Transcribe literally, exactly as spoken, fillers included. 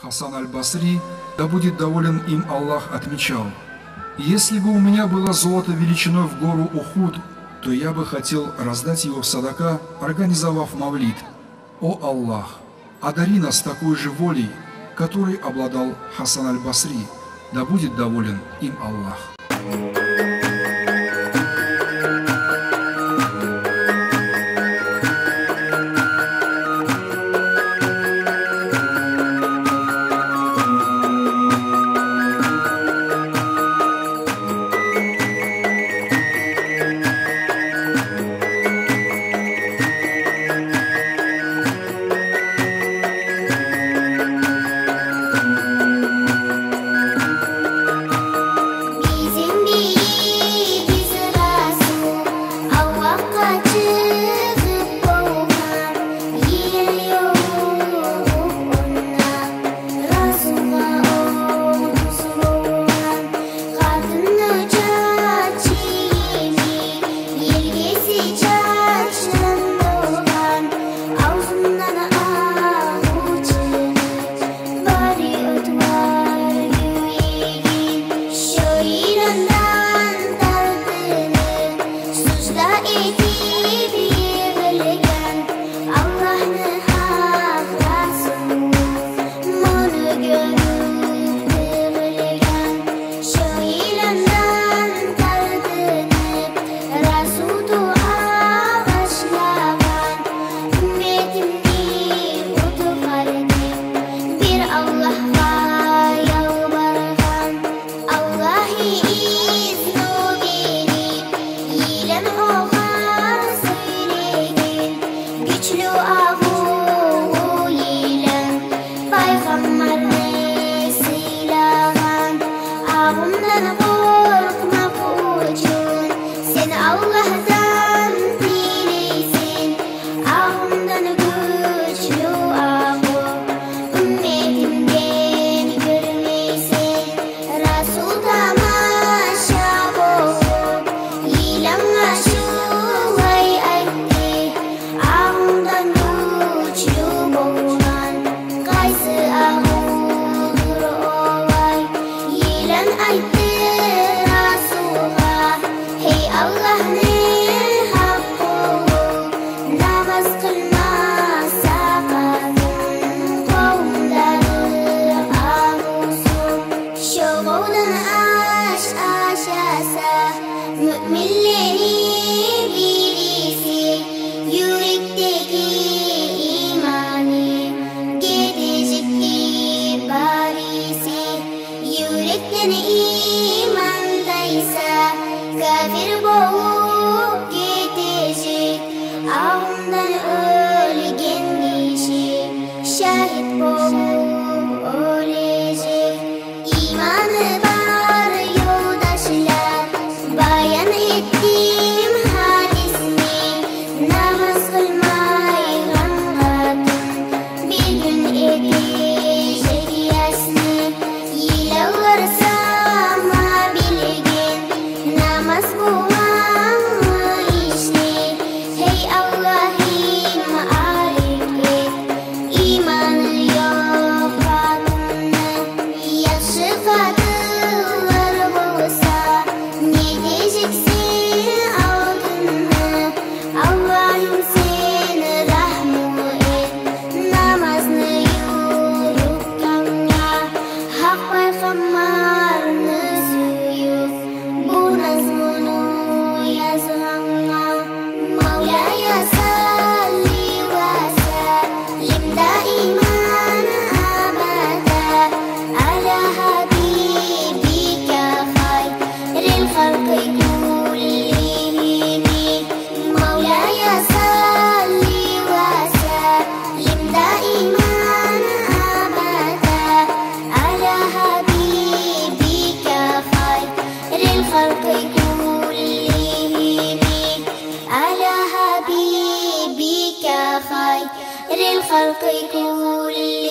Хасан аль-Басри, да будет доволен им Аллах, отмечал: «Если бы у меня было золото величиной в гору Ухуд, то я бы хотел раздать его в садака, организовав мавлид. О Аллах, одари нас такой же волей, которой обладал Хасан аль-Басри, да будет доволен им Аллах». Бизин бийибиз Расул Аллагьгъа чыгъып болгъан, йыл ёлукъ онда Расулгъа ол дус болгъан. Къатыны чачы йимик, йилгиси чачдан болгъан, авзундан агъу чыгъып, барып отлар юрегин. Шо йыландан тартынып, сужда этип йыгъылгъан Аллагьны гьакъ Расулу, муну гёрюп тыгъылгъан. Шо йыландан тартынып, Расул дуа башлагъан, умметимни къутгъар деп бир Аллагьгъа ялбаргъан. Аллагьны изну берип, йылан огъар сёйлеген, гючлю агъулу йылан пайхаммарны сыйлагъан. Агъумдан къоркъмакъ учун сен Аллагьдан тилейсен, агъумдан гючлю агъу умметимден гёрмейсен. Расул тамаша болуп, йылангъа шулай айтды: «Агъудан гючлю болгъан къайсы агъудур олай?» Йылан айтды Расулгъа: «Гьей Аллагьны гьакъ къулу, намаз къылмаса къатын, къовумдагъы агъусун. Шо къовдан аш ашаса муъминлени бириси, юрекдеги иманы гетежек деп бариси. Юрекден иман тайса, капир болуп гетежек. Агъумдан оьлген гиши шагьит болуп оьлежек». Иманы бар ёлдашлар, баян этдим гьадисни: намаз къылмайгъан къатын бир гюн этежек ясны. Йыланлар сама билген намаз булангъы ишни. Гьей Аллагьым, арек эт иманы ёкъ къатынны. Яхшы къатынлар болса, не этежексен алтынны? Аллагьым, сен рагьму эт намазны юрютгенге, гьакъ пайхаммарны сююп, бу назмуну язгъангъа. مولاي صل وسلم دائما أبدا على حبيبك خير الخلق كلهم. مولاي صل وسلم دائما أبدا على حبيبك خير الخلق كلهم. على حبيبك خير الخلق كلهم.